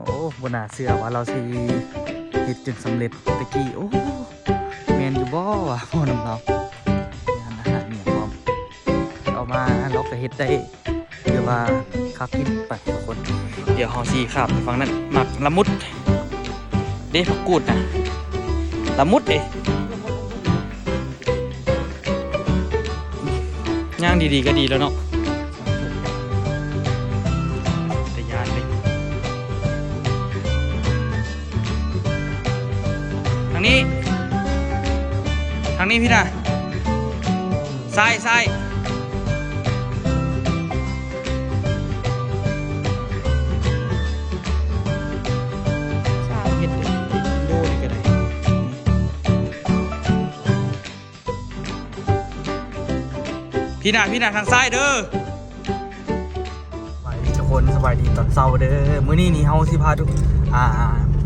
ໂອ້ ບໍ່ໜ້າເຊື່ອວ່າລາວຊິເຮັດຈົນສຳເລັດແຕ່ກີ້. ໂອ້ ແມ່ນຢູ່ບໍ່ວະ ເວົ້ານຳລາວ. ມີຮ້ານອາຫານອີ່ຫຍັງພ້ອມ ເອົາມາ ລາວກໍເຮັດໄດ້ ຖືວ່າຄັກອີ່ຫຼີ. ໄປທຸກຄົນ ດຽວເຮົາຊິຂ້າມໄປຝັ່ງນັ້ນ. ໝາກລະມຸດເດ້ ຜັກກູດນະ ລະມຸດເດ້. ຍ່າງດີໆກໍດີແລ້ວເນາະ. ຕາຢ້ານເດ້. ທາງນີ້ ທາງນີ້ພີ່ນະ. ຊ້າຍ ຊ້າຍ. ເຮັດເປັນວິນໂດນີ້ກໍໄດ້. ພີ່ນະ ພີ່ນະ ທາງຊ້າຍເດີ. ສະບາຍດີທຸກຄົນ ສະບາຍດີຕອນເຊົ້າເດີ. ມື້ນີ້ນີ້ເຮົາຊິພາທຸກ ອ່າ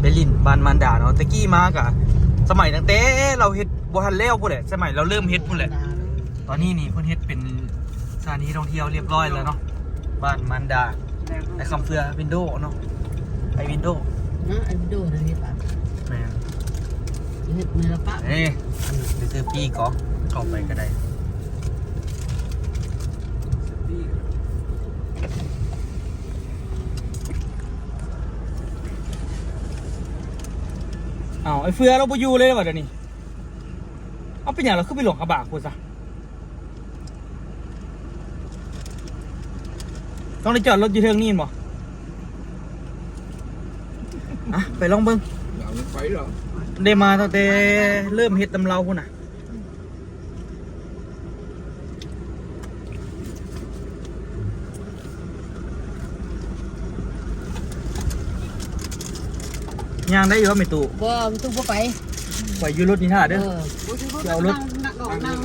ໄປຫຼິ້ນບ້ານມານດາເນາະ. ແຕ່ກີ້ມາກະສະໄໝຕັ້ງແຕ່ລາວເຮັດບໍ່ທັນແລ້ວພຸ້ນແຫຼະ ສະໄໝລາວເລີ່ມເຮັດພຸ້ນແຫຼະ. ຕອນນີ້ນີ້ເພິ່ນເຮັດເປັນສະຖານີທ່ອງທ່ຽວຮຽບຮ້ອຍແລ້ວເນາະ ບ້ານມານດາ. ໄອ້ຄຳເຟືອ ວິນໂດເນາະ ໄອ້ວິນໂດ ນະ ໄອ້ວິນໂດນະເຮັດປະ ແມ່ນ ເຮັດໃນລະປະ. ເອີ ໄປຊື້ປີ້ກໍເຂົ້າໄປກໍໄດ້. ອ້າວ ໄອ້ເຟືອລາວບໍ່ຢູ່ເລີຍຫວາດຽວນີ້. ເອົາ ເປັນຫຍັງລາວຄືໄປຫຼວງພະບາງພຸ້ນຊະ? ຕ້ອງໄດ້ຈອດລົດຢູ່ເທິງນີ້ແມ່ນບໍ່? ອ່ະ ໄປລອງເບິ່ງ. ໄດ້ມາຕັ້ງແຕ່ເລີ່ມເຮັດນຳລາວພຸ້ນນະ. ຍ່າງໄດ້ຢູ່ບໍ່ແມ່ຕູ້? ບໍ່ ແມ່ຕູ້ບໍ່ໄປ. ໄປຢູ່ລົດນີ້ຖ້າເດີ. ເອີ ຊິເອົາລົດ ນັ່ງ ນັ່ງ ນັ່ງ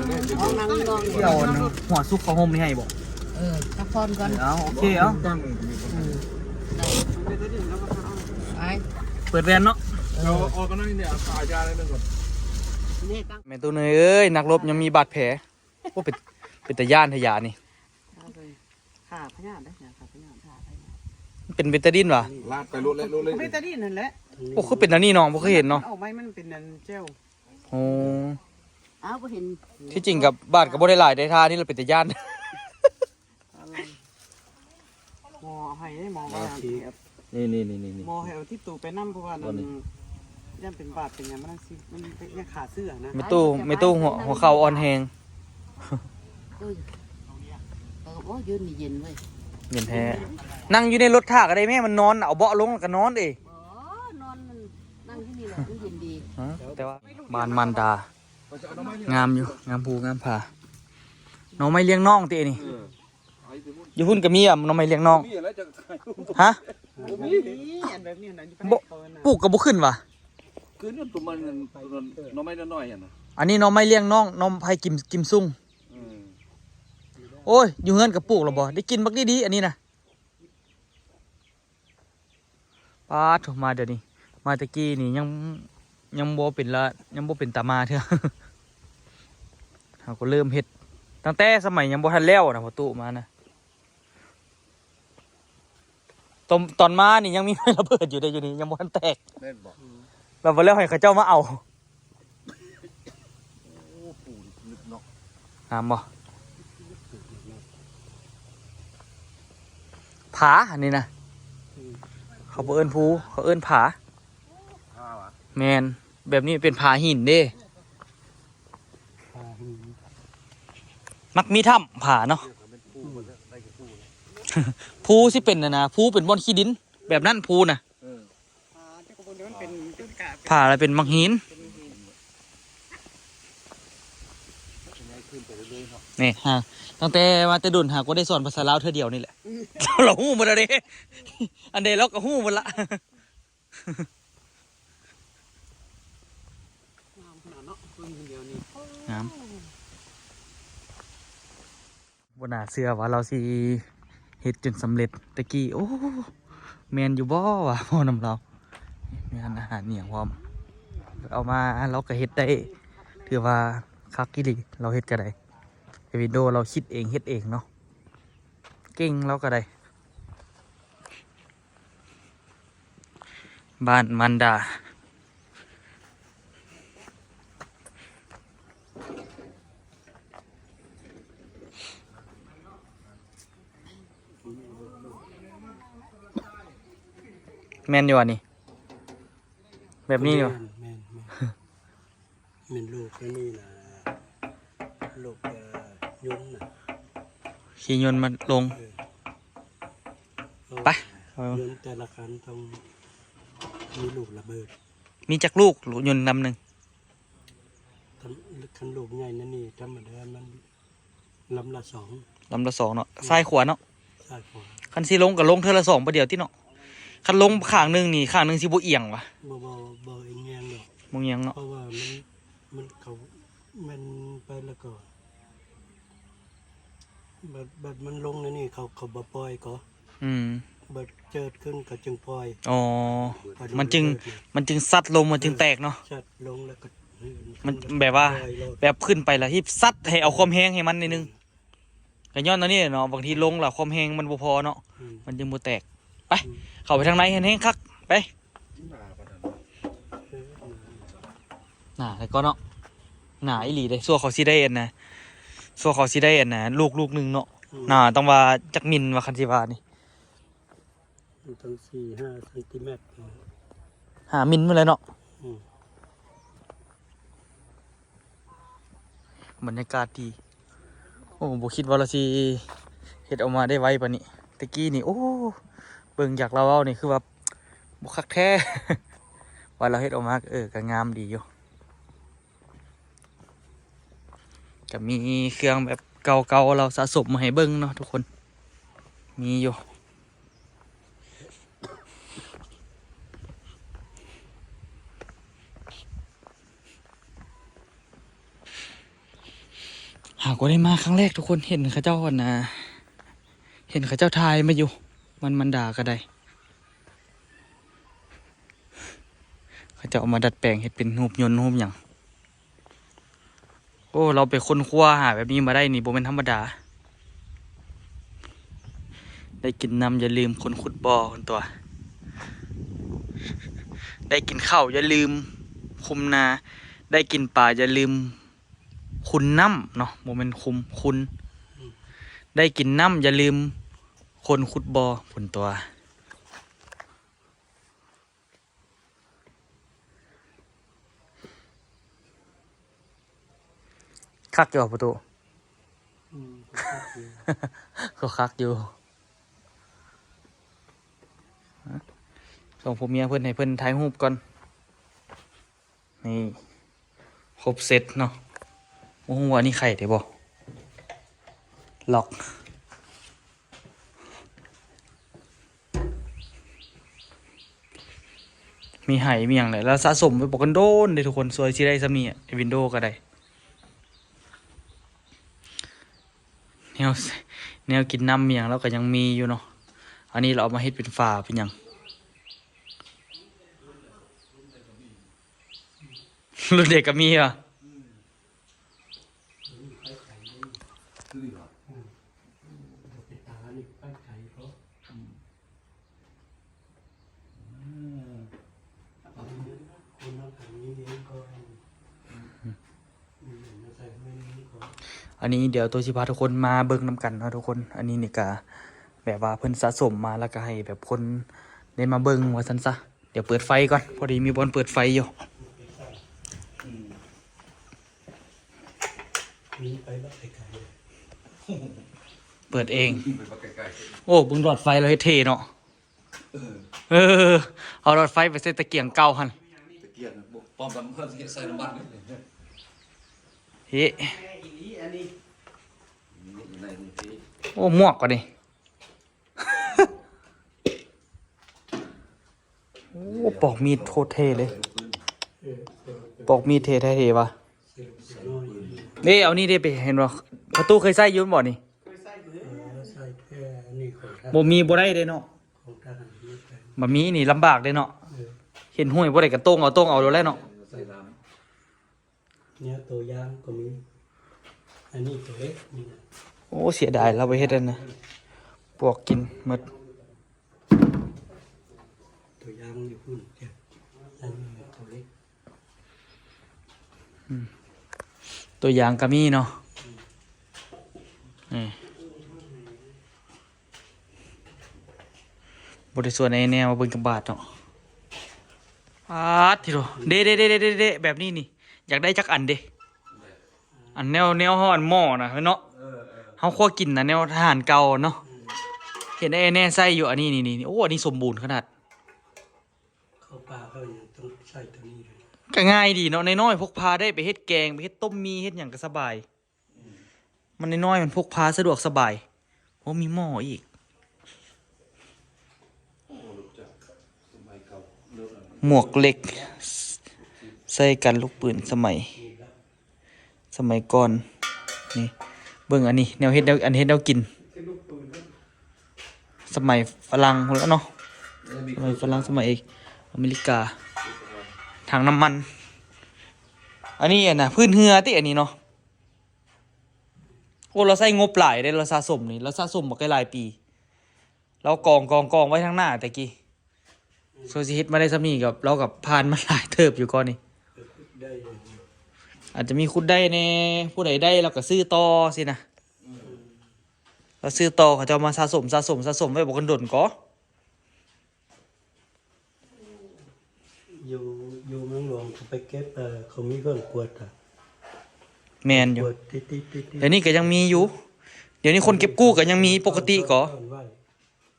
ນັ່ງ ນັ່ງ ຊິເອົາອັນຫົວສຸກຜ້າຫົ່ມນີ້ໃຫ້ບໍ່? ເອີ ພັກຜ່ອນກ່ອນ. ເອົາ ໂອເຄ ເອົາ ອືມ ໄປ ເປີດແວ່ນເນາະ. ເອີ ເອົາ ເອົາຕົວນັ້ນນີ້ ເອົາຢາໜ້ອຍໜຶ່ງກ່ອນ. ແມ່ຕູ້ເອີຍ ນັກລົບຍັງມີບາດແຜ. ໂອ້ ເປັນ ເປັນຕາຢ້ານແທ້ຢານີ້. ຂ້າພະຍາດເດ້ ຂ້າພະຍາດ ຂ້າພະຍາດ. ມັນເປັນເບຕາດິນຫວາ? ລາດໄປໂລດແຫຼະ ໂລດເລີຍ. ເບຕາດິນຫັ້ນແຫຼະ. ໂອ້ ຄືເປັນອັນນີ້ເນາະ ບໍ່ເຄີຍເຫັນເນາະ. ອອກໃໝ່ມັນເປັນອັນແຈ່ວ. ໂອ້ ອ້າວ ບໍ່ເຫັນ. ທີ່ຈິງກັບບາດກໍບໍ່ໄດ້ຫຼາຍເດ້ ທ່ານີ້ລະເປັນຕາຢ້ານ. ໝໍໃຫ້ເດ້ ໝໍວ່າ ນີ້ໆໆໆ ໝໍໃຫ້ເອົາຕິດໂຕໄປນຳ ເພາະວ່ານັ້ນ ຢ້ານເປັນບາດເປັນຫຍັງ ມັນຊິ ມັນຍັງຂາເຊື້ອນະ. ແມ່ຕູ້ ແມ່ຕູ້ຫົວ ຫົວເຂົ່າອ່ອນແຮງ. ໂອ້ຍ ເອີ ໂອ້ຍ ຢູ່ນີ້ເຢັນເວີຍ ເຢັນແທ້. ນັ່ງຢູ່ໃນລົດຖ້າກໍໄດ້ແມ່ ມັນນອນ ເອົາເບາະລົງແລ້ວກໍນອນເດ້. ບໍ່ ນອນ ນັ່ງຢູ່ນີ້ແຫຼະ ມັນເຢັນດີ. ແຕ່ວ່າບ້ານມານດາ ງາມຢູ່ ງາມພູງາມຜາ. ໜໍ່ໄມ້ລ້ຽງນ້ອງຕິອັນນີ້? ເອີ ຢູ່ພຸ້ນກໍມີອະ ໜໍ່ໄມ້ລ້ຽງນ້ອງ. ຮະ? ບໍ່ ປູກກໍບໍ່ຂຶ້ນຫວາ? ຄືນັ້ນ ຕົວມັນ ຕົວນັ້ນ ໜໍ່ໄມ້ນ້ອຍໆຫັ້ນນະ. ອັນນີ້ໜໍ່ໄມ້ລ້ຽງນ້ອງ ໜໍ່ໄຜ່ກິມ ກິມຊຸງ. ອືມ ໂອ້ຍ ຢູ່ເຮືອນກໍປູກແລ້ວບໍ່? ໄດ້ກິນບັກດີໆ ອັນນີ້ນະ. ປາດໂທ້ ມາດຽວນີ້ ມາແຕ່ກີ້ນີ້ຍັງ ຍັງບໍ່ເປັນລະ ຍັງບໍ່ເປັນຕາມາເທື່ອ. ເຮົາກໍເລີ່ມເຮັດຕັ້ງແຕ່ສະໄໝຍັງບໍ່ທັນແລ້ວນະ ພໍ່ຕູ້ມານະ. ຕອນ ຕອນມານີ້ຍັງມີໄມ້ລະເບີດຢູ່ເດ້ ຢູ່ນີ້ຍັງບໍ່ທັນແຕກ. ແມ່ນບໍ່? ລະບໍ່ແລ້ວໃຫ້ເຂົາເຈົ້າມາເອົາ. ໂອ້ ປູນລຶກເນາະ. ງາມບໍ່? ຜາອັນນີ້ນະ. ອືມ ເຂົາບໍ່ເອີ້ນພູ ເຂົາເອີ້ນຜາ. ຜາຫວາ? ແມ່ນ ແບບນີ້ເປັນຜາຫີນເດ້. ຜາຫີນ ມັກມີຖ້ຳຜາເນາະ. ພູຊິເປັນຫັ້ນນະ ພູເປັນບ່ອນຂີ້ດິນ ແບບນັ້ນພູນະ. ເອີ ຜາລະເປັນໝາກຫີນ. ນີ້ ຮະ ຕັ້ງແຕ່ມາແຕ່ດົນຫາກໍໄດ້ສອນພາສາລາວເທື່ອດຽວນີ້ແຫຼະ. ອືມ ລາວຮູ້ໝົດແລ້ວເດ້ ອັນໃດລາວກໍຮູ້ໝົດລະ. ງາມຂະໜາດເນາະ ເບິ່ງດຽວນີ້ ງາມ. ບໍ່ໜ້າເຊື່ອວ່າລາວຊິເຮັດຈົນສຳເລັດແຕ່ກີ້. ໂອ້ ແມ່ນຢູ່ບໍ່ວະ ເວົ້ານຳລາວ. ມີຮ້ານອາຫານອີ່ຫຍັງພ້ອມ ເອົາມາລາວກໍເຮັດໄດ້ ຖືວ່າຄັກອີ່ຫຼີ. ລາວເຮັດກໍໄດ້ ໄອ້ວິນໂດລາວຄິດເອງເຮັດເອງເນາະ ເກັ່ງລາວກໍໄດ້. ບ້ານມັນດາ. ແມ່ນຢູ່ຫວານີ້? ແບບນີ້ຢູ່ຫວາ? ແມ່ນ ແມ່ນ ແມ່ນ ແມ່ນລູກອັນນີ້ນະ ລູກ ເອີ ຍົນນະ ຂີ່ຍົນມາລົງ. ເອີ ໄປ ຍົນແຕ່ລະຄັນຕ້ອງມີລູກລະເບີດ. ມີຈັກລູກ ລົດຍົນລຳໜຶ່ງ? ຄັນ ຄັນລູກໃຫຍ່ນັ້ນນີ້ ທຳມະດາມັນລຳລະສອງ ລຳລະສອງເນາະ. ອືມ ຊ້າຍຂວາເນາະ? ຊ້າຍຂວາ. ຄັນຊິລົງກໍລົງເທື່ອລະສອງບາດດຽວຕິເນາະ. ອືມ ຄັນລົງຂ້າງໜຶ່ງນີ້ ຂ້າງໜຶ່ງຊິບໍ່ອຽງຫວາ? ບໍ່ ບໍ່ ບໍ່ອຽງດອກ ບໍ່ອຽງເນາະ. ເພາະວ່າມັນ ມັນເຂົາ ແມ່ນໄປແລ້ວກໍ ບັດ ບັດມັນລົງແນວນີ້ ເຂົາ ເຂົາບໍ່ປ່ອຍກໍ ອືມ ບັດເຈີດຂຶ້ນກໍຈຶ່ງປ່ອຍ. ອໍ ມັນຈຶ່ງ ມັນຈຶ່ງຊັດລົງ ມັນຈຶ່ງແຕກເນາະ. ຊັດລົງແລ້ວກໍ ມັນແບບວ່າ ແບບຂຶ້ນໄປແລ້ວຮີບຊັດໃຫ້ເອົາຄວາມແຮງໃຫ້ມັນໜ້ອຍໜຶ່ງ. ອືມ ກໍຍ້ອນອັນນີ້ແຫຼະເນາະ ບາງທີລົງແລ້ວຄວາມແຮງມັນບໍ່ພໍເນາະ. ອືມ ມັນຈຶ່ງບໍ່ແຕກ. ໄປ ອືມ ເຂົ້າໄປທາງໃນແຮງໆຄັກ ໄປ. ໜາແລ້ວກໍເນາະ ໜາອີ່ຫຼີເດ້. ຊົ່ວເຂົາຊິໄດ້ອັນນະ ຊົ່ວເຂົາຊິໄດ້ອັນນະ ລູກ ລູກໜຶ່ງເນາະ. ອືມ ໜາຕ້ອງວ່າຈັກມິນວະ ຄັນຊິວ່ານີ້ ມັນຕ້ອງສີ່ຫ້າຊັງຕີແມັດ. ຫ້າມິນພຸ້ນແຫຼະເນາະ. ອືມ ບັນຍາກາດດີ. ໂອ້ ບໍ່ຄິດວ່າລາວຊິເຮັດອອກມາໄດ້ໄວປານນີ້. ແຕ່ກີ້ນີ້ ໂອ້ ເບິ່ງຈາກລາວເວົ້ານີ້ຄືວ່າບໍ່ຄັກແທ້. ວ່າລາວເຮັດອອກມາ ເອີ ກໍງາມດີຢູ່. ກໍມີເຄື່ອງແບບເກົ່າໆ ລາວສະສົມມາໃຫ້ເບິ່ງເນາະທຸກຄົນ ມີຢູ່. ຫາກໍໄດ້ມາຄັ້ງແລກທຸກຄົນ ເຫັນເຂົາເຈົ້າ ອັນນະ ເຫັນເຂົາເຈົ້າຖ່າຍມາຢູ່ ມັນ ມັນດາກໍໄດ້ ເຂົາເຈົ້າເອົາມາດັດແປງເຮັດເປັນຮູບຍົນຮູບຫຍັງ. ໂອ້ ລາວໄປຄົ້ນຄວ້າຫາແບບນີ້ມາໄດ້ນີ້ບໍ່ແມ່ນທຳມະດາ. ໄດ້ກິນນ້ຳຢ່າລືມຄົນຂຸດບໍ່ ເພິ່ນຕົວະ ໄດ້ກິນເຂົ້າຢ່າລືມຄຸມນາ ໄດ້ກິນປາຢ່າລືມຄຸນນ້ຳເນາະ ບໍ່ແມ່ນຄຸມ ຄຸນ ອືມ ໄດ້ກິນນ້ຳຢ່າລືມຄົນຂຸດບໍ່ ເພິ່ນຕົວະ. ຄັກຢູ່ບໍ່ປະຕູ? ອືມ ກໍຄັກຢູ່ ກໍຄັກຢູ່. ສອງຜົວເມຍເພິ່ນ ໃຫ້ເພິ່ນຖ່າຍຮູບກ່ອນ. ນີ້ ຄົບເຊັດເນາະ. ບໍ່ຮູ້ວ່າອັນນີ້ໄຂໄດ້ບໍ່? ລັອກ ມີໄຫມີຫຍັງແຫຼະ ລາວສະສົມໄວ້ບັກໂດນເດ້ທຸກຄົນ ສ່ວນຊິໄດ້ຊ່ຳນີ້ ວິນໂດກໍໄດ້ ແນວ ແນວກິນນ້ຳມີຫຍັງລາວກໍຍັງມີຢູ່ເນາະ. ອັນນີ້ລາວເອົາມາເຮັດເປັນຝາເປັນຫຍັງ ລຸ້ນເດັກກໍມີຫວາ? ອັນນີ້ດຽວໂຕຊິພາທຸກຄົນມາເບິ່ງນຳກັນເນາະທຸກຄົນ. ອັນນີ້ນີ້ກະແບບວ່າເພິ່ນສະສົມມາ ແລ້ວກະໃຫ້ແບບຄົນໄດ້ມາເບິ່ງວ່າຊັ້ນຊະ. ດຽວເປີດໄຟກ່ອນ ພໍດີມີບ່ອນເປີດໄຟຢູ່. ເປີດເອງ. ໂອ້ ເບິ່ງຫຼອດໄຟລາວເຮັດເທ່ເນາະ. ເອີ ເອີ ເອົາຫຼອດໄຟໄປໃສ່ຕະກຽງເກົ່າຫັ້ນ. ຕະກຽງບໍ່ປ້ອມກັນ ເພິ່ນເຮັດໃສ່ນ້ຳມັນ. ເຮ ໂອ້ ໝວກກວ່ານີ້. ໂອ້ ປອກມີດໂຄດເທ່ເລີຍ. ປອກມີດເທ່ແທ້ເທວ່າ. ເດ້ ເອົານີ້ເດ້ ໄປເຫັນບໍ່? ປະຕູເຄີຍໃຊ້ຢູ່ບໍ່ນີ້? ບໍ່ມີບໍ່ໄດ້ເດ້ເນາະ. ບໍ່ມີນີ້ລຳບາກເດ້ເນາະ. ເຫັນຫ້ວຍບໍ່ໄດ້ກະໂຕ້ງເອົາ ໂຕ້ງເອົາໂລດແຫຼະເນາະ. ເນຍໂຕຢ່າງກໍມີ ອັນນີ້ໂຕເລັກນີ້ນະ. ໂອ້ ເສຍດາຍລາວໄປເຮັດອັນນະ ປວກກິນໝົດ. ຕົວຢ່າງຢູ່ພຸ້ນ ເຈົ້າ ອັນນີ້ຕົວເລັກ ອືມ ຕົວຢ່າງກໍມີເນາະ ອືມ ນີ້ ບໍ່ໄດ້ຊວນໄອ້ແນວມາເບິ່ງຈັກບາດເນາະ ປາດ ທິໂທ ເດ້ໆໆໆໆ ແບບນີ້ນີ້ ຢາກໄດ້ຈັກອັນເດ້ ອັນແນວ ແນວເຮົາ ອັນໝໍ້ນະເນາະ ເອີ ເອີ ເຮົາຄົວກິນນະ ແນວທະຫານເກົ່າເນາະ ເຫັນໄອ້ແນໃສ່ຢູ່ ອັນນີ້ນີ້ນີ້ ໂອ້ ອັນນີ້ສົມບູນຂະໜາດ ເຂົ້າປ່າເຂົ້າຫຍັງຕ້ອງໃຊ້ຕົວນີ້ເລີຍ ກໍງ່າຍດີເນາະ ນ້ອຍໆ ພົກພາໄດ້ ໄປເຮັດແກງ ໄປເຮັດຕົ້ມໝີ່ ເຮັດຫຍັງກໍສະບາຍ ອືມ ມັນນ້ອຍໆ ມັນພົກພາສະດວກສະບາຍ ໂອ້ ມີໝໍ້ອີກ ໝວກເຫຼັກ ໃສ່ກັນລູກປືນສະໄໝ ສະໄໝກ່ອນ ນີ້ ເບິ່ງອັນນີ້ ແນວເຮັດແນວ ອັນເຮັດແນວກິນ ສະໄໝຝຣັ່ງພຸ້ນລະເນາະ ສະໄໝຝຣັ່ງ ສະໄໝອາເມລິກາ ຖັງນ້ຳມັນ ອັນນີ້ ອັນນະ ພື້ນເຮືອຕິ ອັນນີ້ເນາະ ໂອ້ ລາວໃຊ້ງົບຫຼາຍເດ້ ລາວສະສົມນີ້ ລາວສະສົມບັກຫຼາຍປີ ລາວກອງ ກອງ ກອງໄວ້ທາງໜ້າແຕ່ກີ້ ສ່ວນຊິເຮັດມາໄດ້ສ່ຳນີ້ກໍ ລາວກໍຜ່ານມາຫຼາຍເຕີບຢູ່ກ່ອນນີ້ ໄດ້ຢູ່ ອາດຈະມີຂຸດໄດ້ແດ່ ຜູ້ໃດໄດ້ລາວກໍຊື້ຕໍ່ຊີ້ນະ ອືມ ລາວຊື້ຕໍ່ ເຂົາເຈົ້າມາສະສົມ ສະສົມ ສະສົມໄວ້ບໍ່ກັນດົນກໍ ຢູ່ ຢູ່ເມືອງຫຼວງເຂົາໄປເກັບ ເອີ ເຂົາມີເຄື່ອງກວດອະ ແມ່ນຢູ່ ກວດຕິດໆໆໆ ດຽວນີ້ກໍຍັງມີຢູ່ ດຽວນີ້ຄົນເກັບກູ້ກໍຍັງມີປົກກະຕິກໍ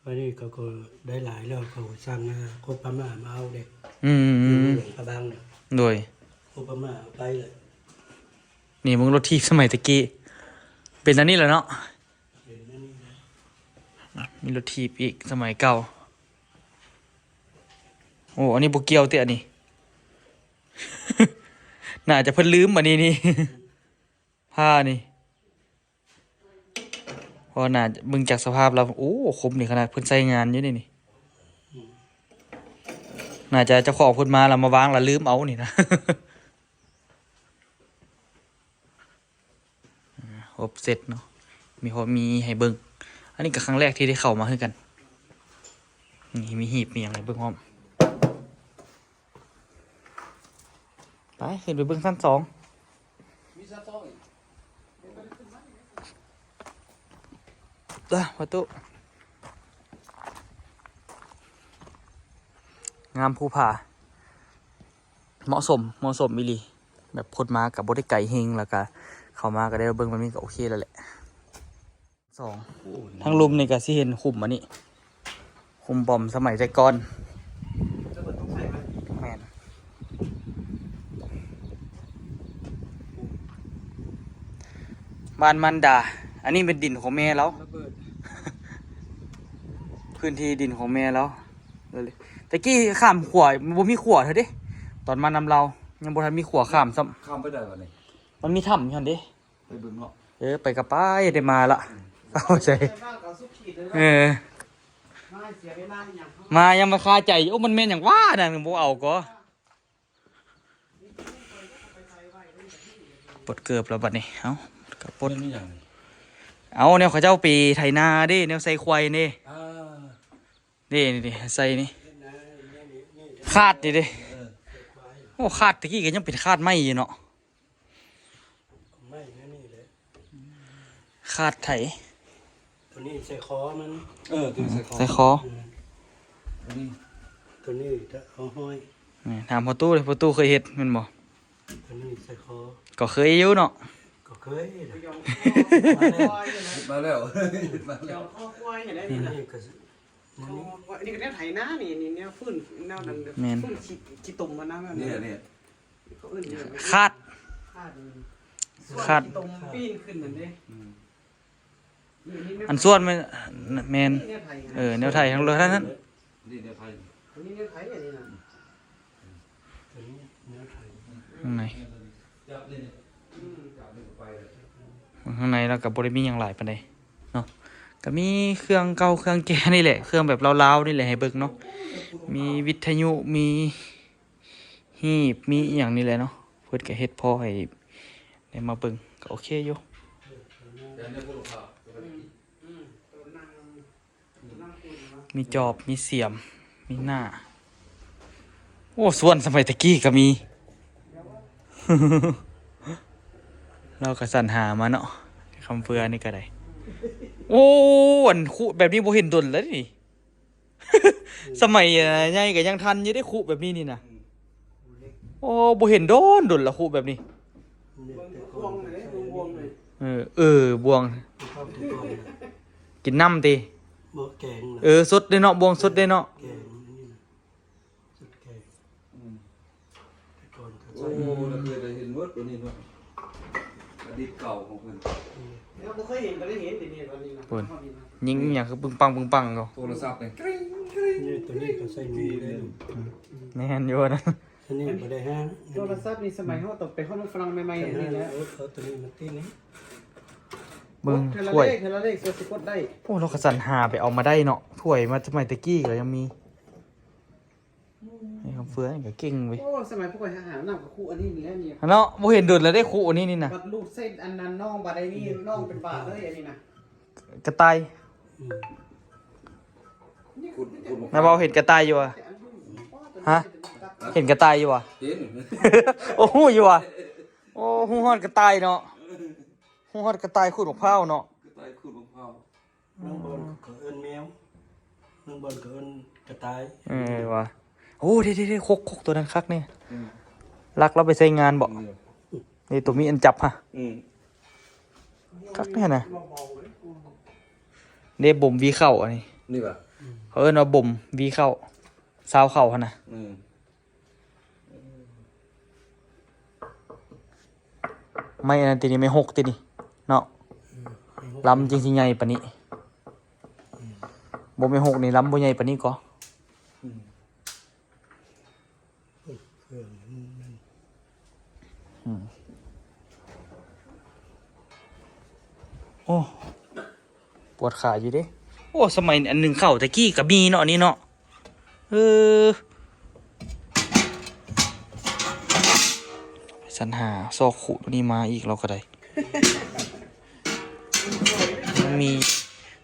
ບາດນີ້ເຂົາກໍໄດ້ຫຼາຍແລ້ວ ເຂົາສັ່ງຄົນພະມ້າມາເອົາເດ້ ອືມ ຢູ່ເມືອງຫຼວງພະບາງນະ ໂດຍ ຄົນພະມ້າເອົາໄປເລີຍ ນີ້ເບິ່ງລົດຖີບສະໄໝແຕ່ກີ້ ເປັນອັນນີ້ແຫຼະເນາະ ເປັນອັນນີ້ແຫຼະ ມີລົດຖີບອີກສະໄໝເກົ່າ ໂອ້ ອັນນີ້ບໍ່ກ່ຽວຕິ ອັນນີ້ ໜ້າຈະເພິ່ນລືມອັນນີ້ນີ້ ຜ້ານີ້ ເພາະໜ້າ ເບິ່ງຈາກສະພາບແລ້ວ ໂອ້ ຄົມນີ້ຂະໜາດ ເພິ່ນໃຊ້ງານຢູ່ນີ້ນີ້ ໜ້າຈະເຈົ້າຂອງເພິ່ນມາແລ້ວມາວາງແລ້ວລືມເອົານີ້ນະ ອ່າ ຄົບເຊັດເນາະ ມີ ພໍມີໃຫ້ເບິ່ງ ອັນນີ້ກໍຄັ້ງແລກທີ່ໄດ້ເຂົ້າມາຄືກັນ ນີ້ມີຮີບມີຫຍັງໃຫ້ເບິ່ງພ້ອມ ໄປ ຂຶ້ນໄປເບິ່ງຊັ້ນສອງ ມີຊັ້ນສອງອີກ ເດີ ປະຕູ ງາມພູຜາ ເໝາະສົມ ເໝາະສົມອີ່ຫຼີ ແບບຄົນມາກໍບໍ່ໄດ້ໄກເຮັງ ແລ້ວກໍເຂົ້າມາກໍໄດ້ມາເບິ່ງແບບນີ້ກໍໂອເຄແລ້ວແຫຼະ ສອງ ໂອ້ ທາງລຸ່ມນີ້ກໍຊິເຫັນຂຸມອັນນີ້ ຂຸມບອມສະໄໝແຕ່ກ່ອນ ແມ່ນ ບ້ານມັນດາ ອັນນີ້ເປັນດິນຂອງແມ່ລາວ ລະເບີດ ພື້ນທີ່ດິນຂອງແມ່ລາວ ແຕ່ກີ້ຂ້າມຂົວ ບໍ່ມີຂົວເທື່ອເດ້ ຕອນມານຳລາວ ຍັງບໍ່ທັນມີຂົວຂ້າມຊ້ຳ ຂ້າມໄປໄດ້ບໍ່ນີ້ ມັນມີຖ້ຳຢູ່ຫັ້ນເດ້ ໄປເບິ່ງເນາະ ເອີ ໄປກໍໄປ ໄດ້ມາລະ ອືມ ເອົາໃຈ ໄປບ້ານກໍສຸດຂີດເລີຍເນາະ ເອີ ມາໃຫ້ເສຍເວລາອີ່ຫຍັງ ມາຍັງມາຄາໃຈ ໂອ້ ມັນແມ່ນຫຍັງຫວາ ນັ້ນບໍ່ເອົາກໍ ປົດເກີບແລ້ວບັດນີ້ ເອົ້າ ກໍປົດ ແມ່ນຫຍັງນີ້ ເອົາ ແນວເຂົາເຈົ້າໄປໄຖນາເດ້ ແນວໃສ່ຄວາຍເດ້ ອ່າ ນີ້ ນີ້ ໃສ່ນີ້ ຄາດນີ້ເດ້ ເອີ ໂອ້ ຄາດຕະກີ້ກໍຍັງເປັນຄາດໄມ້ຢູ່ເນາະ ໄມ້ແນວນີ້ແຫຼະ ຄາດໄຖ ຕົວນີ້ໃສ່ຄໍມັນ ເອີ ຕົວນີ້ໃສ່ຄໍ ໃສ່ຄໍ ອືມ ຕົວນີ້ ຕົວນີ້ຈະເອົາຫ້ອຍ ນີ້ ຖາມພໍ່ຕູ້ເດ້ ພໍ່ຕູ້ເຄີຍເຮັດແມ່ນບໍ່? ຕົວນີ້ໃສ່ຄໍ ກໍເຄີຍຢູ່ເນາະ ກໍເຄີຍ ມາແລ້ວ ມາແລ້ວ ມາແລ້ວ ເຈົ້າຄໍຄວາຍເຫັນໄດ້ນີ້ນະ ນີ້ກໍ ອັນນີ້ກໍແນວໄຖນານີ້ ນີ້ແນວຟື້ນ ແນວນັ້ນ ແມ່ນ ຟື້ນຂີ້ ຂີ້ຕົມຫັ້ນນະ ນີ້ ນີ້ ເຂົາເອີ້ນຫຍັງ ຄາດ ຄາດ ຄາດ ຂີ້ຕົມປີນຂຶ້ນນັ້ນເດ້ ອືມ ອັນສ່ວນແມ່ນ ແມ່ນ ນີ້ແນວໄຖ ເອີ ແນວໄຖທາງເລີຍນັ້ນ ນີ້ແນວໄຖ ອັນນີ້ແນວໄຖ ອັນນີ້ນະ ອັນນີ້ແນວໄຖ ຂ້າງໃນ ອືມ ຂ້າງໃນລາວກໍບໍ່ໄດ້ມີຫຍັງຫຼາຍປານໃດເນາະ ກໍມີເຄື່ອງເກົ່າເຄື່ອງແກ່ນີ້ແຫຼະ ເຄື່ອງແບບລາວໆນີ້ແຫຼະໃຫ້ເບິ່ງເນາະ ມີວິທະຍຸ ມີ ຮີບ ມີອີ່ຫຍັງນີ້ແຫຼະເນາະ ເພິ່ນກໍເຮັດພໍໃຫ້ໄດ້ມາເບິ່ງ ກໍໂອເຄຢູ່ ມີຈອບ ມີສຽມ ມີໜ້າ ໂອ້ ສວນສະໄໝແຕ່ກີ້ກໍມີ ລາວກໍສັນຫາມາເນາະ ຄຳເຟືອນີ້ກໍໄດ້. ໂອ້ ອັນຄຸແບບນີ້ບໍ່ເຫັນດົນແລ້ວນີ້. ສະໄໝໃຫຍ່ກໍຍັງທັນຢູ່ເດ້ ຄຸແບບນີ້ນີ້ນະ. ໂອ້ ບໍ່ເຫັນດົນ ດົນລະ ຄຸແບບນີ້. ເອີ ເອີ ບ່ວງ ກິນນ້ຳຕິ? ບໍ່ ແກງນະ. ເອີ ສົດເດ້ເນາະ ບ່ວງສົດເດ້ເນາະ. ແກງ ອືມ ແຕ່ກ່ອນກໍ ໂອ້ ໃຊ້ ລະເຄີຍໄດ້ເຫັນໝົດຕົວນີ້ເນາະ ອະດີດເກົ່າຂອງເພິ່ນ. ອືມ ແລ້ວບໍ່ເຄີຍເຫັນກໍໄດ້ເຫັນ ດຽວນີ້ ຕອນນີ້ນະ ພຸ້ນ ຍິງອີ່ຫຍັງຄືປຶ້ງປັງ ປຶ້ງປັງຢູ່ ໂທລະສັບນີ້ ກຣິ້ງ ກຣິ້ງ ນີ້ ຕົວນີ້ກໍໃຊ້ມືໄດ້. ອືມ ແມ່ນຢູ່ນະ ອັນນີ້ບໍ່ໄດ້ຫາ ໂທລະສັບນີ້ສະໄໝເຮົາຕ້ອງໄປຮອດເມືອງຝຣັ່ງໃໝ່ໆ ອັນນີ້ແຫຼະ. ເອົາ ເອົາຕົວນີ້ມາຕິດນີ້ ເບິ່ງ ເທື່ອລະເລກ ຖ້ວຍ ເທື່ອລະເລກ ເພື່ອຊິກົດໄດ້. ໂອ້ ລາວກໍສັນຫາໄປເອົາມາໄດ້ເນາະ ຖ້ວຍມາສະໄໝແຕ່ກີ້ກໍຍັງມີ. ໃຫ້ຄຳເຟືອນີ້ກໍເກັ່ງເວີຍ. ໂອ້ ສະໄໝພວກຂ້ອຍຫານ້ຳກໍຄຸອັນນີ້ນີ້ແຫຼະນີ້ ເນາະ ບໍ່ເຫັນດົນແລ້ວເດ້ ຄຸອັນນີ້ນີ້ນະ. ບັດລູກໃສ່ອັນນັ້ນນ້ອງບາດໃດນີ້ ນ້ອງເປັນບາດເລີຍອັນນີ້ນະ ກະຕ່າຍ. ອືມ ນາເບົາເຫັນກະຕ່າຍຢູ່ຫວາ? ຮະ ເຫັນກະຕ່າຍຢູ່ຫວາ? ເຫັນ ໂອ້ ຮູ້ຢູ່ຫວາ? ໂອ້ ຮູ້ຮອດກະຕ່າຍເນາະ ຮູ້ຮອດກະຕ່າຍຂູດບັກພ້າວເນາະ ກະຕ່າຍຂູດບັກພ້າວ. ບາງບ່ອນເຂົາເອີ້ນແມວ ບາງບ່ອນເຂົາເອີ້ນກະຕ່າຍ. ເອີຫວາ. ໂອ້ ເດ້ໆໆ ຄົກ ຄົກຕົວນັ້ນຄັກແນ່. ອືມ ລັກລາວໄປໃຊ້ງານບໍ? ອືມ ນີ້ຕົວມີອັນຈັບຫະ. ອືມ ຄັກແນ່ນະ. ເດ້ ບົ່ມຫວີເຂົ້າອັນນີ້ ນີ້ຫວາ? ເຂົາເອີ້ນວ່າບົ່ມຫວີເຂົ້າ ຊາວເຂົ້າຫັ້ນນະ. ອືມ ໄມ້ອັນນັ້ນຕິນີ້ ໄມ້ຫົກຕິນີ້ເນາະ. ອືມ ລຳຈຶ່ງຊິໃຫຍ່ປານນີ້. ອືມ ບໍ່ ໄມ້ຫົກນີ້ລຳບໍ່ໃຫຍ່ປານນີ້ກໍ. ອືມ ເຄື່ອງມັນ ອືມ ໂອ້ ປວດຂາຢູ່ເດ້. ໂອ້ ສະໄໝອັນໜຶ່ງເຂົ້າແຕ່ກີ້ກໍມີເນາະ ອັນນີ້ເນາະ. ເອີ ສັນຫາຊອກຂຸຕົວນີ້ມາອີກ ລາວກໍໄດ້. ມີ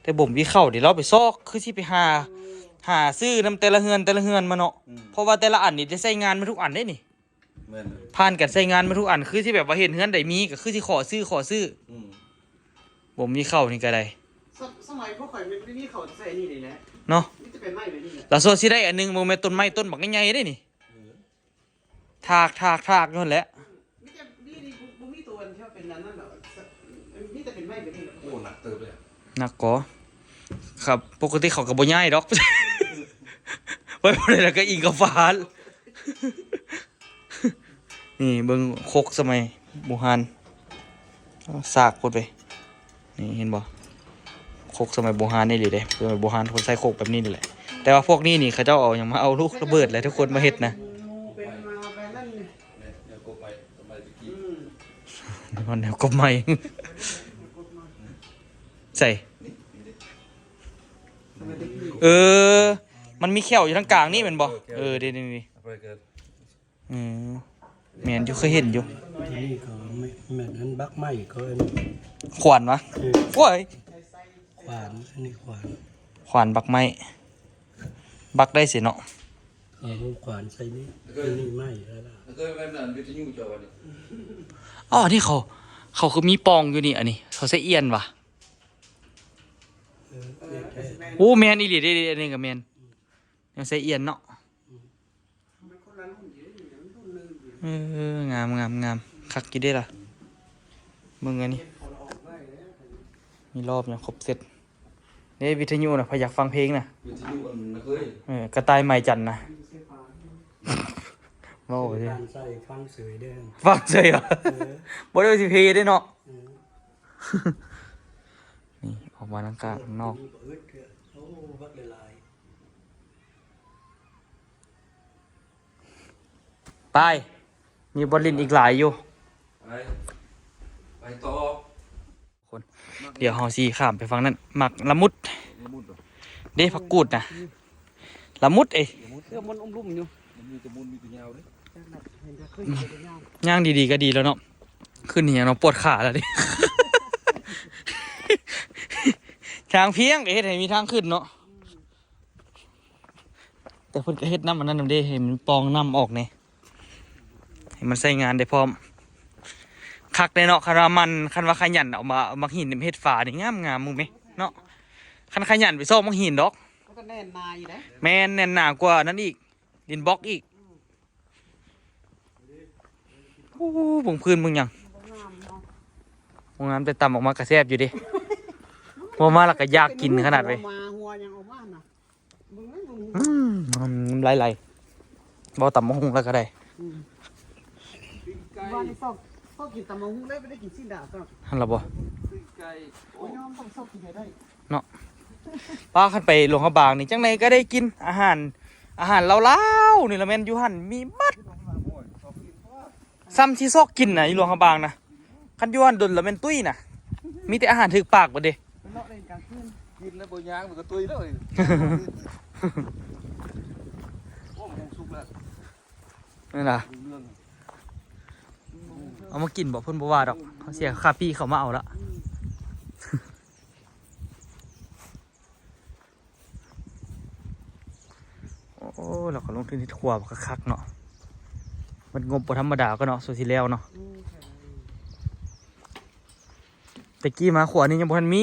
ແຕ່ບົ່ມຫວີເຂົ້ານີ້ ລາວໄປຊອກ ຄືຊິໄປຫາ ຫາຊື້ນຳແຕ່ລະເຮືອນ ແຕ່ລະເຮືອນມາເນາະ. ອືມ ເພາະວ່າແຕ່ລະອັນນີ້ໄດ້ໃຊ້ງານມາທຸກອັນເດ້ນີ້. ແມ່ນ ຜ່ານການໃຊ້ງານມາທຸກອັນ ຄືຊິແບບວ່າເຫັນເຮືອນໃດມີກໍຄືຊິຂໍຊື້ ຂໍຊື້. ອືມ ບໍ່ມີເຂົ້ານີ້ກໍໄດ້. ສະ ສະໄໝພວກຂ້ອຍແມ່ນມີເຂົ້າໃສ່ນີ້ນີ້ແຫຼະເນາະ ມີແຕ່ເປັນໄມ້ແບບນີ້ແຫຼະ. ລະສ່ວນຊິໄດ້ອັນໜຶ່ງ ບໍ່ແມ່ນຕົ້ນໄມ້ຕົ້ນບັກໃຫຍ່ໆເດ້ນີ້. ເອີ ຖາກ ຖາກ ຖາກຢູ່ຫັ້ນແຫຼະ. ມີແຕ່ ນີ້ ນີ້ ບໍ່ ບໍ່ມີຕົວທີ່ວ່າເປັນອັນນັ້ນດອກ ມີແຕ່ເປັນໄມ້ແບບນີ້ແຫຼະ. ໂອ້ ໜັກເຕີບເລີຍ ໜັກກໍ ຄັບ ປົກກະຕິເຂົາກໍບໍ່ຍ້າຍດອກ ໄວ້ບໍ່ໄດ້ແລ້ວກໍອີກກັບຟ້າ. ນີ້ເບິ່ງຄົກສະໄໝບູຮານ ສາກໂພດເວີຍ. ນີ້ເຫັນບໍ່ ຄົກສະໄໝບູຮານອີ່ຫຼີເດ້ ສະໄໝບູຮານເພິ່ນໃຊ້ຄົກແບບນີ້ນີ້ແຫຼະ. ແຕ່ວ່າພວກນີ້ນີ້ ເຂົາເຈົ້າເອົາຫຍັງມາ ເອົາລູກລະເບີດແຫຼະທຸກຄົນມາເຮັດນະ. ແນວກົບໄມ້ ສະໄໝຕະກີ້ ອືມ ແນວກົບໄມ້ ໃສ່ ນີ້ ນີ້ເດ້ ເອີ ມັນມີແຂ້ວຢູ່ທາງກາງນີ້ແມ່ນບໍ່? ເອີ ເດ້ ນີ້ ນີ້ ອືມ ແມ່ນຢູ່ ເຄີຍເຫັນຢູ່. ທີ່ນີ້ກໍແມ່ນ ແມ່ນອັນບັກໄມ້ ເຂົາເອີ້ນຂວານຫວາ? ເອີ ໂອ້ຍ ຂວານ ອັນນີ້ຂວານ ຂວານບັກໄມ້ ບັກໄດ້ຊິເນາະ. ເອີ ຂວານໃສ່ນີ້ ເຄີຍ ອັນນີ້ໄມ້ແລ້ວລະ ເຄີຍແມ່ນອັນວິທະຍຸເຈົ້າວ່ານີ້. ອໍ ອັນນີ້ເຂົາ ເຂົາຄືມີປ່ອງຢູ່ນີ້ ອັນນີ້ເຂົາໃສ່ອຽນຫວາ? ເອີ ໂອ້ ແມ່ນອີ່ຫຼີເດ້ ອັນນີ້ກໍແມ່ນ ອືມ ຍັງໃສ່ອຽນເນາະ. ອືມ ມັນຄົນລະລຸ້ນຢູ່ເດ້ ມັນລຸ້ນໜຶ່ງຢູ່. ເອີ ງາມ ງາມ ງາມ ຄັກຢູ່ເດ້ລະ. ເບິ່ງອັນນີ້ ມີລອບຫຍັງຄົບເຊັດເດ້. ວິທະຍຸນະ ໃຜຢາກຟັງເພງນະ ວິທະຍຸອັນນັ້ນເຄີຍ ເອີ ກະຕ່າຍໄມ້ຈັນນະ. ເວົ້າໄປເດ້ ຟັງເສີຍເດີ ຟັງເສີຍຫວາ? ເອີ ບໍ່ໄດ້ວ່າຊິເພເດ້ເນາະ. ເອີ ນີ້ອອກມາທາງກາງນອກ ໂອ້ ບັກຫຼາຍໆ. ໄປ ມີບ່ອນຫຼິ້ນອີກຫຼາຍຢູ່. ໄປ ໄປຕໍ່ ຄົນ ດຽວເຮົາຊິຂ້າມໄປຝັ່ງນັ້ນ. ໝາກລະມຸດ ລະມຸດເນາະ ເດ້ ຜັກກູດນະ ລະມຸດເອີຍ. ລະມຸດ ເອີ ມັນອຸມລຸມຢູ່ ມັນມີແຕ່ມຸນ ມີແຕ່ຍາວເດ້. ຍ່າງດີໆກໍດີແລ້ວເນາະ. ຂຶ້ນອີຫຍັງເນາະ ປວດຂາແລ້ວເດ້. ທາງພຽງກໍເຮັດໃຫ້ມີທາງຂຶ້ນເນາະ. ແຕ່ເພິ່ນກໍເຮັດນຳອັນນັ້ນນຳເດ້ ໃຫ້ມັນປ່ອງນ້ຳອອກແດ່ ໃຫ້ມັນໃຊ້ງານໄດ້ພ້ອມ. ຄັກເດ້ເນາະ ຄັນວ່າມັນ ຄັນວ່າຂະຫຍັນເອົາມາ ເອົາໝາກຫີນມາເຮັດຝານີ້ງາມໆ ມຶງແມເນາະ. ຄັນຂະຫຍັນໄປຊອກໝາກຫີນດອກ ມັນກໍແໜ້ນໜາຢູ່ເດ້. ແມ່ນ ແໜ້ນໜາກວ່ານັ້ນອີກ ດິນບລັອກອີກ. ໂອ້ ເບິ່ງພື້ນເບິ່ງຫຍັງ ບໍ່ງາມເນາະ ບໍ່ງາມ ແຕ່ຕຳອອກມາກໍແຊບຢູ່ເດ້. ເວົ້າມາແລ້ວກໍຢາກກິນຂະໜາດເວີຍ. ຫົວມາ ຫົວຫຍັງອອກມານະ ເບິ່ງເດ້ ເບິ່ງ ອືມ ນ້ຳລາຍໄຫຼ. ເວົ້າຕຳບັກຫຸ່ງແລ້ວກໍໄດ້ ອືມ ປີ້ງໄກ່ ວ່ານີ້ຊອບ ຊອບກິນຕຳບັກຫຸ່ງເລີຍ ບໍ່ໄດ້ກິນຊີ້ນດາດຊ້ຳ. ຫັ້ນລະບໍ່? ປີ້ງໄກ່ ໂອ້ຍ ຍອມ ຊອບກິນໄດ້ ເນາະ. ປ້າ ຄັນໄປຫຼວງພະບາງນີ້ ຈັ່ງໃດກໍໄດ້ກິນອາຫານ ອາຫານລາວໆ ນີ້ລະແມ່ນຢູ່ຫັ້ນມີໝົດ. ສ່ຳຊິຊອກກິນນະ ຢູ່ຫຼວງພະບາງນະ ຄັນຢູ່ຫັ້ນດົນລະແມ່ນຕຸ້ຍນະ ມີແຕ່ອາຫານຖືກປາກເບິດເດ້. ເນາະ ເຫຼັ້ນກາງຄືນ ກິນແລ້ວບໍ່ຍ່າງມັນກໍຕຸ້ຍເລີຍ. ໂອ້ ມັນສຸກແລ້ວ ນັ້ນລະ ເລື່ອງ ເອົາມາກິນບໍ່ ເພິ່ນບໍ່ວ່າດອກ ເຮົາເສຍຄ່າປີ້ເຂົາມາເອົາລະ. ອືມ ໂອ້ ລາວກໍລົງທຶນເຮັດຄົວບັກຄັກໆເນາະ ມັນງົບບໍ່ທຳມະດາກໍເນາະ ສ່ວນຊິແລ້ວເນາະ. ອືມ ແຕ່ກີ້ມາຂົວນີ້ຍັງບໍ່ທັນມີ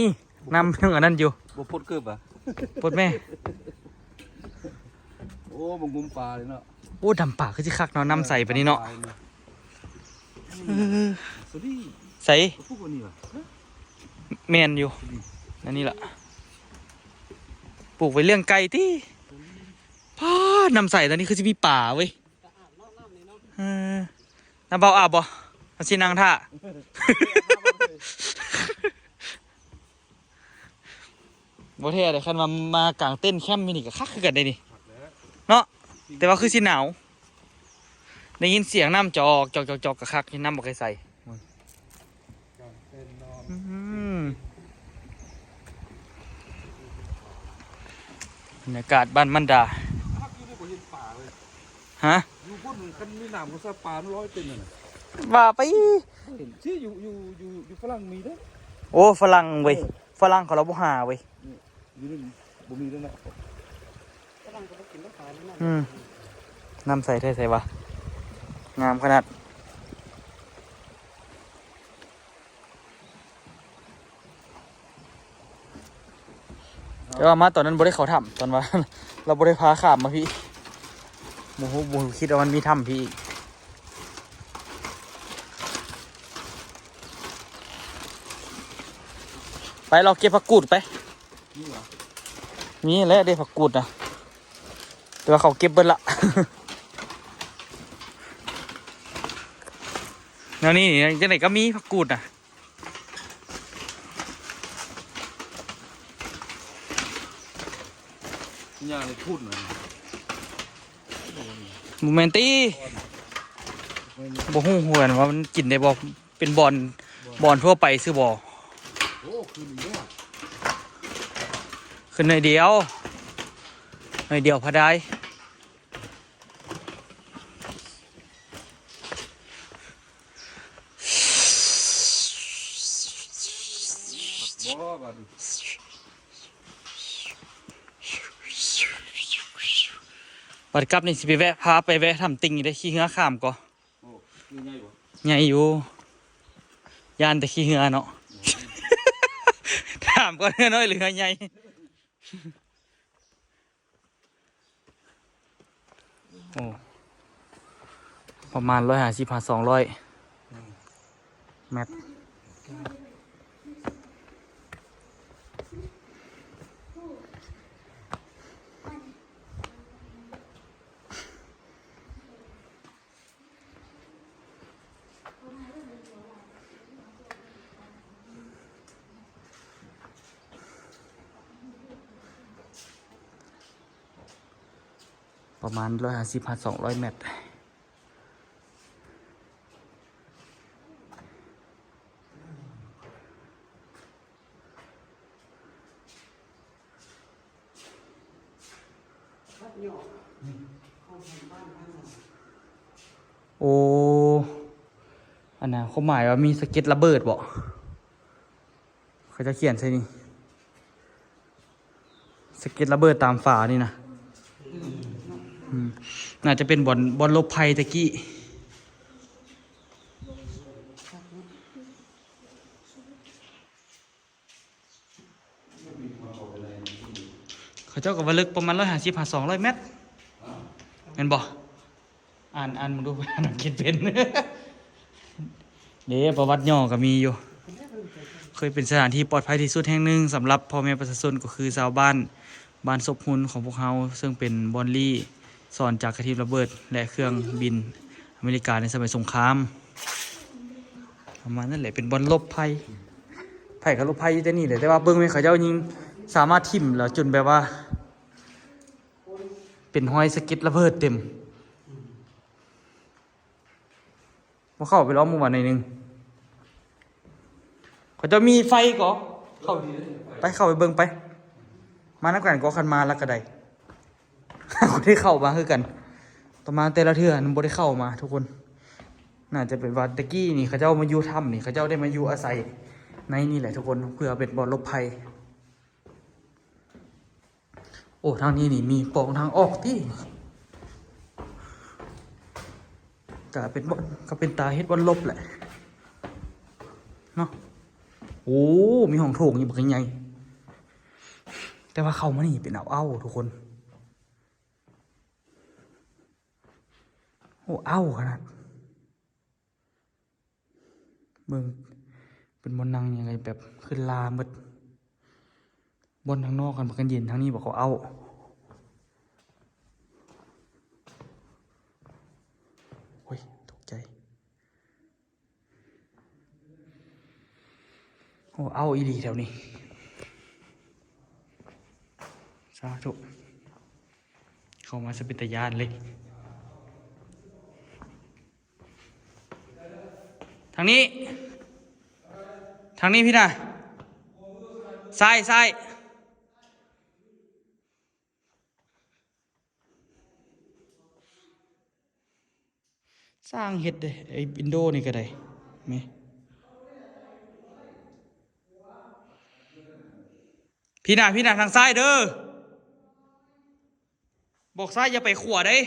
ນ້ຳຍັງອັນນັ້ນຢູ່. ບໍ່ປົດເກີບຫວາ? ປົດແມ້. ໂອ້ ມາງຸມປາເລີຍເນາະ. ໂອ້ ດຳປາຄືຊິຄັກເນາະ ນ້ຳໃສປານນີ້ເນາະ. ເອີ ໃສ ແມ່ນຢູ່ ອັນນີ້ລະ ປູກໄວ້ລ້ຽງໄກ່ຕິ. ປ້າ ນ້ຳໃສຕອນນີ້ຄືຊິມີປາເວີຍ. ເອີ ນ້ຳເບົາອາບບໍ່? ເຮົາຊິນັ່ງຖ້າ. ບໍ່ແທ້ເດ້ ຄັນວ່າມາກາງເຕັນແຄມຢູ່ນີ້ກໍຄັກຄືກັນເດ້ນີ້ ເນາະ ແຕ່ວ່າຄືຊິໜາວ ໄດ້ຍິນສຽງນ້ຳຈອກ ຈອກ ຈອກ ຈອກ ກໍຄັກ ນ້ຳບໍ່ເຄີຍໃສ. ອືມ ບັນຍາກາດບ້ານມັນດາ. ຮະ? ຢູ່ພຸ້ນຄັນມີນ້ຳກໍຊະປາມັນລອຍເຕັມນັ້ນນະ. ວ່າໄປ ບໍ່ເຫັນຊິ ຢູ່ ຢູ່ ຢູ່ ຢູ່ຝຣັ່ງມີເດ້. ໂອ້ ຝຣັ່ງເວີຍ ເອີ ຝຣັ່ງເຂົາລາວບໍ່ຫາເວີຍ. ນີ້ ຢູ່ນີ້ບໍ່ມີແລ້ວນະ. ອືມ ນ້ຳໃສແທ້ໃສວະ ງາມຂະໜາດ. ແຕ່ວ່າມາຕອນນັ້ນບໍ່ໄດ້ເຂົ້າຖ້ຳ ຕອນວ່າ ລາວບໍ່ໄດ້ພາຂ້າມມາພີ້ ບໍ່ຮູ້ ບໍ່ຄິດວ່າມັນມີຖ້ຳພີ້ອີກ. ໄປ ລອງເກັບຜັກກູດໄປ. ມີຫວາ? ມີແຫຼະເດ້ຜັກກູດນະ ແຕ່ວ່າເຂົາເກັບເບິດລະ. ແນວນີ້ນີ້ ຈັ່ງໃດກໍມີຜັກກູດນະ. ຫຍ້າໃນພຸ້ນນະ ບໍ່ແມ່ນຕິ? ບໍ່ຮູ້ເຮືອນວ່າມັນກິນໄດ້ບໍ່? ເປັນບ່ອນ ບ່ອນທົ່ວໄປຊື່ບໍ່? ໂອ້ ຂຶ້ນອີກແລ້ວ ຂຶ້ນໜ້ອຍດຽວ ໜ້ອຍດຽວພະໄດ້. ບັດກັບນີ້ຊິໄປແວະ ພາໄປແວະຖ້ຳຕິ່ງຢູ່ເດ້ ຂີ່ເຮືອຂ້າມກໍ. ໂອ້ ມີໃຫຍ່ບໍ່? ໃຫຍ່ຢູ່ ຢ້ານແຕ່ຂີ່ເຮືອເນາະ. ໂອ້ ຖາມກ່ອນ ເຮືອນ້ອຍຫຼືເຮືອໃຫຍ່? ໂອ້ ປະມານຮ້ອຍຫ້າສິບຫາສອງຮ້ອຍແມັດ. ປະມານຮ້ອຍຫ້າສິບຫາສອງຮ້ອຍແມັດ. ໂອ້ ອັນນັ້ນຄວາມໝາຍວ່າມີສະເກັດລະເບີດບໍ? ເຂົາເຈົ້າຂຽນໃສ່ນີ້ ສະເກັດລະເບີດຕາມຝານີ້ນະ. ອືມ ເນາະ ໜ້າຈະເປັນບ່ອນ ບ່ອນຫຼົບໄພແຕ່ກີ້. ເຂົາເຈົ້າກໍວ່າເລິກປະມານຮ້ອຍຫ້າສິບຫາສອງຮ້ອຍແມັດ ແມ່ນບໍ່? ອ່ານ ອ່ານເບິ່ງດູ ອ່ານອັງກິດເປັນ. ເດ້ ປະຫວັດຫຍໍ້ກໍມີຢູ່. ເຄີຍເປັນສະຖານທີ່ປອດໄພທີ່ສຸດແຫ່ງໜຶ່ງສຳລັບພໍ່ແມ່ປະຊາຊົນ ກໍຄືຊາວບ້ານ ບ້ານສົບຮຸນຂອງພວກເຮົາ ເຊິ່ງເປັນບ່ອນລີ້ສອນຈາກກະຖີບລະເບີດ ແລະ ເຄື່ອງບິນອາເມລິກາໃນສະໄໝສົງຄາມ. ປະມານນັ້ນແຫຼະ ເປັນບ່ອນຫຼົບໄພ. ໃຜກໍຫຼົບໄພຢູ່ແຕ່ນີ້ແຫຼະ ແຕ່ວ່າເບິ່ງແມ່ນເຂົາເຈົ້າຍິງສາມາດຖິ້ມແລ້ວຈົນແບບວ່າ ເປັນຮອຍສະເກັດລະເບີດເຕັມ. ບໍ່ເຂົ້າໄປລອງເບິ່ງວ່າໜ້ອຍໜຶ່ງ ເຂົາເຈົ້າມີໄຟກໍ ເຂົ້າ ໄປ ເຂົ້າໄປເບິ່ງໄປ ມານຳກັນກໍ ຄັນມາແລ້ວກໍໄດ້. ເຮົາໄດ້ເຂົ້າມາຄືກັນ ປະມານແຕ່ລະເທື່ອນັ້ນບໍ່ໄດ້ເຂົ້າມາທຸກຄົນ. ໜ້າຈະເປັນວ່າແຕ່ກີ້ນີ້ເຂົາເຈົ້າມາຢູ່ຖ້ຳນີ້ ເຂົາເຈົ້າໄດ້ມາຢູ່ອາໄສໃນນີ້ແຫຼະທຸກຄົນ ເພື່ອເປັນບ່ອນຫຼົບໄພ. ໂອ້ ທາງນີ້ນີ້ມີປ່ອງທາງອອກຕິ ກະເປັນບ່ອນ ກະເປັນຕາເຮັດບ່ອນຫຼົບແຫຼະເນາະ. ໂອ້ ມີຫ້ອງໂຖງອີກບັກໃຫຍ່ ແຕ່ວ່າເຂົ້າມານີ້ເປັນເອົາໆ ທຸກຄົນ. ໂອ້ ເອົາຂະໜາດ. ເບິ່ງ ເປັນບ່ອນນັ່ງຫຍັງກໍແບບຂຶ້ນລາໝົດ. ບ່ອນທາງນອກຫັ້ນມັນກໍເຢັນ ທາງນີ້ບໍ່ ເຂົາເອົາ. ໂອ້ຍ ຕົກໃຈ. ໂອ້ ເອົາອີ່ຫຼີແຖວນີ້. ສາທຸ. ເຂົ້າມາຊະເປັນຕາຢ້ານເລີຍ. ທາງນີ້ ທາງນີ້ພີ່ນະ. ຊ້າຍ ຊ້າຍ. ຊ່າງເຮັດເດ້ ໄອ້ວິນໂດນີ້ກໍໄດ້ ແມ່. ພີ່ນະ ພີ່ນະ ທາງຊ້າຍເດີ. ບອກຊ້າຍຢ່າໄປຂວາເດ້.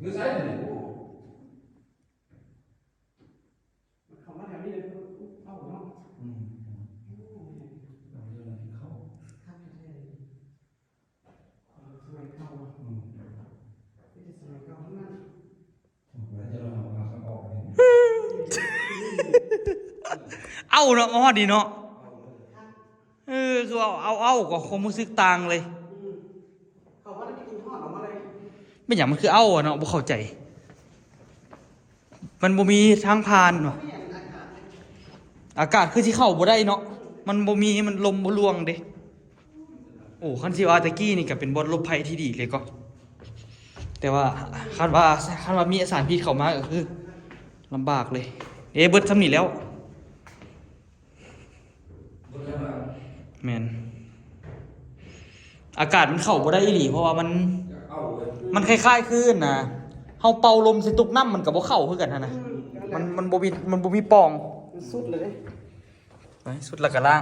ຢູ່ໃສນີ້? ເຂົ້າມາແຖວນີ້ເລີຍ ເຂົ້າເນາະ. ອືມ ເຂົ້າ ຄັກແທ້ໆ ເອີ ສະໄໝເກົ່າເນາະ. ອືມ ມີແຕ່ສະໄໝເກົ່າທັງນັ້ນ. ເອົ້າເນາະ ມາຮອດນີ້ເນາະ. ເອີ ຄືວ່າເອົ້າ ເອົ້າ ກໍຄວາມຮູ້ສຶກຕ່າງເລີຍ. ອືມ ເຂົ້າມາແລ້ວໄດ້ກິນຮອດອອກມາເລີຍ. ເປັນຫຍັງມັນຄືເອົ້າອະເນາະ? ບໍ່ເຂົ້າໃຈ. ມັນບໍ່ມີທາງຜ່ານຫວາ? ອາກາດຄືຊິເຂົ້າບໍ່ໄດ້ເນາະ ມັນບໍ່ມີ ມັນລົມບໍ່ລ່ວງເດ້. ໂອ້ ຄັນຊິວ່າແຕ່ກີ້ນີ້ກໍເປັນບ່ອນຫຼົບໄພທີ່ດີເລີຍກໍ ແຕ່ວ່າຄັນວ່າ ຄັນວ່າມີສານພິດເຂົ້າມາກໍຄືລຳບາກເລີຍ. ເອີ ເບິດຊ່ຳນີ້ແລ້ວ. ແມ່ນ ອາກາດມັນເຂົ້າບໍ່ໄດ້ອີ່ຫຼີ ເພາະວ່າມັນ ມັນຄ້າຍໆຄືອັນນ່າ ເຮົາເປົ່າລົມໃສ່ຕຸກນ້ຳ ມັນກໍບໍ່ເຂົ້າຄືກັນຫັ້ນນະ. ອືມ ມັນ ມັນບໍ່ມີ ມັນບໍ່ມີປ່ອງ. ມັນສຸດເລີຍເດ້. ໄປ ສຸດແລ້ວກໍລ້າງ.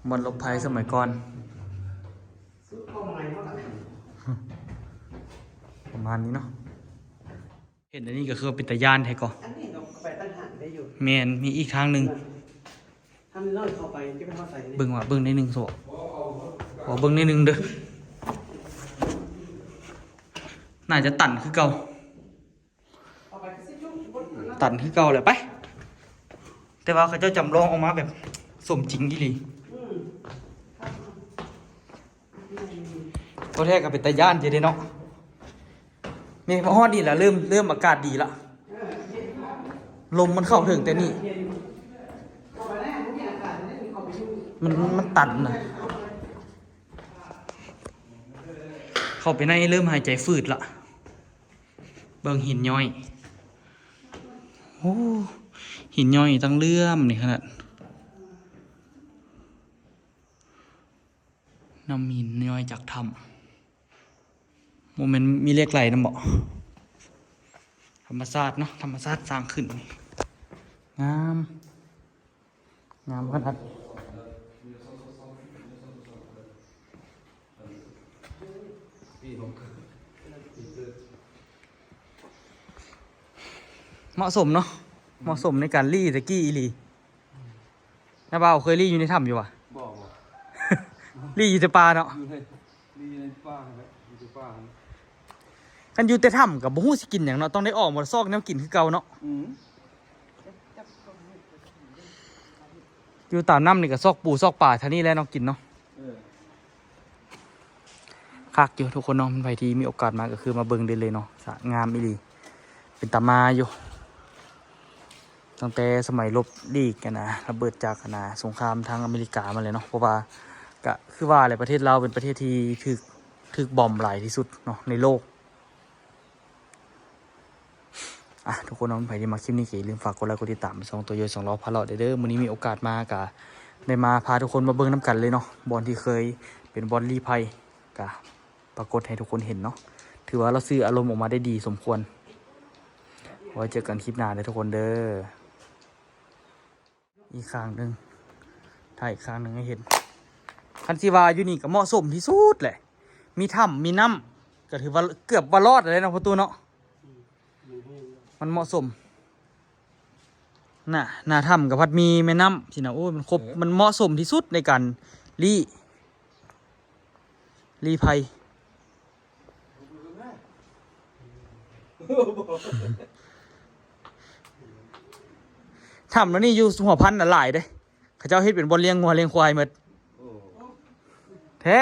ບ່ອນຫຼົບໄພສະໄໝກ່ອນ ສຸດເປົ້າໝາຍເຮົາລະ ປະມານນີ້ເນາະ. ເຫັນອັນນີ້ກໍຄືວ່າເປັນຕາຢ້ານແທ້ກໍ. ອັນນີ້ກໍໄປຕ່າງຫາກໄດ້ຢູ່. ແມ່ນ ມີອີກທາງໜຶ່ງ. ທາງນ້ອຍເຂົ້າໄປຈະໄປຮອດໃສນີ້? ເບິ່ງວ່າ ເບິ່ງໜ້ອຍໜຶ່ງໂຊ ຂໍເບິ່ງໜ້ອຍໜຶ່ງເດີ. ໜ້າຈະຕັນຄືເກົ່າ. ຕັນຄືເກົ່າແຫຼະ ໄປ. ແຕ່ວ່າເຂົາເຈົ້າຈຳລອງອອກມາແບບສົມຈິງອີ່ຫຼີ. ອືມ ພໍແທ້ກໍເປັນຕາຢ້ານຢູ່ເດ້ເນາະ. ແມ່ນ ມາຮອດນີ້ລະ ເລີ່ມ ເລີ່ມອາກາດດີລະ. ລົມມັນເຂົ້າເຖິງແຕ່ນີ້ ມັນ ມັນຕັນນະ. ເຂົ້າໄປໃນເລີ່ມຫາຍໃຈຝືດລະ. ເບິ່ງຫີນຍ້ອຍ. ໂອ້ ຫີນຍ້ອຍຕັ້ງເລື່ອມນີ້ຂະໜາດ ນ້ຳຫີນຍ້ອຍຈາກຖ້ຳ. ບໍ່ແມ່ນມີເຫຼັກໄຫຼນຳບໍ? ທຳມະຊາດເນາະ ທຳມະຊາດສ້າງຂຶ້ນນີ້ ງາມ ງາມຂະໜາດ. ເໝາະສົມເນາະ ເໝາະສົມໃນການລີ້ແຕ່ກີ້ອີ່ຫຼີ. ນ້າບ່າວເຄີຍລີ້ຢູ່ໃນຖ້ຳຢູ່ຫວາ? ບໍ່ ບໍ່ ລີ້ຢູ່ແຕ່ປ່າເນາະ. ຢູ່ໃນ ລີ້ຢູ່ໃນປ່າຫັ້ນແຫຼະ ຢູ່ແຕ່ປ່າຫັ້ນ. ຄັນຢູ່ແຕ່ຖ້ຳກໍບໍ່ຮູ້ຊິກິນຫຍັງເນາະ ຕ້ອງໄດ້ອອກມາຊອກແນວກິນຄືເກົ່າເນາະ. ອືມ ຢູ່ຕາມນ້ຳນີ້ກໍຊອກປູຊອກປາເທົ່ານີ້ແຫຼະເນາະ ກິນເນາະ. ເອີ ຄັກຢູ່ທຸກຄົນເນາະ ມັນໃຜທີ່ມີໂອກາດມາກໍຄືມາເບິ່ງໄດ້ເລີຍເນາະ ສະງາມອີ່ຫຼີ ເປັນຕາມາຢູ່. ຕັ້ງແຕ່ສະໄໝລົບລີກຫັ້ນນະ ລະເບີດຈາກຫັ້ນນະ ສົງຄາມທາງອາເມລິກາມາແຫຼະເນາະ ເພາະວ່າກະຄືວ່າແຫຼະ ປະເທດລາວເປັນປະເທດທີ່ຖືກ ຖືກບອມຫຼາຍທີ່ສຸດເນາະໃນໂລກ. ອ່ະ ທຸກຄົນເນາະ ໃຜທີ່ມັກຄລິບນີ້ກໍຢ່າລືມຝາກກົດໄລກົດຕິດຕາມຊ່ອງໂຕໂຍສອງລໍ້ພາເລາະເດີ້. ມື້ນີ້ມີໂອກາດມາກະໄດ້ມາພາທຸກຄົນມາເບິ່ງນຳກັນເລີຍເນາະ ບ່ອນທີ່ເຄີຍເປັນບ່ອນລີ້ໄພ ກະ ປາກົດໃຫ້ທຸກຄົນເຫັນເນາະ ຖືວ່າລາວສື່ອາລົມອອກມາໄດ້ດີສົມຄວນ. ໄວ້ເຈີກັນຄລິບໜ້າເດີ້ທຸກຄົນເດີ້. ອີກຂ້າງໜຶ່ງ ຖ່າຍອີກຂ້າງໜຶ່ງໃຫ້ເຫັນ. ຄັນຊິວ່າຢູ່ນີ້ກໍເໝາະສົມທີ່ສຸດແຫຼະ ມີຖ້ຳມີນ້ຳ ກໍຖືວ່າເກືອບວ່າລອດແລ້ວເນາະ ພໍ່ຕູ້ເນາະ. ມັນເໝາະສົມ ໜ້າ ໜ້າຖ້ຳກໍພັດມີແມ່ນ້ຳຊີ້ນະ. ໂອ້ຍ ມັນຄົບ ເອີ ມັນເໝາະສົມທີ່ສຸດໃນການລີ້ ລີ້ໄພ. ຖ້ຳແນວນີ້ຢູ່ຫົວພັນນະຫຼາຍເດ້ ເຂົາເຈົ້າເຮັດເປັນບ່ອນລ້ຽງງົວລ້ຽງຄວາຍໝົດ. ໂອ້ ແທ້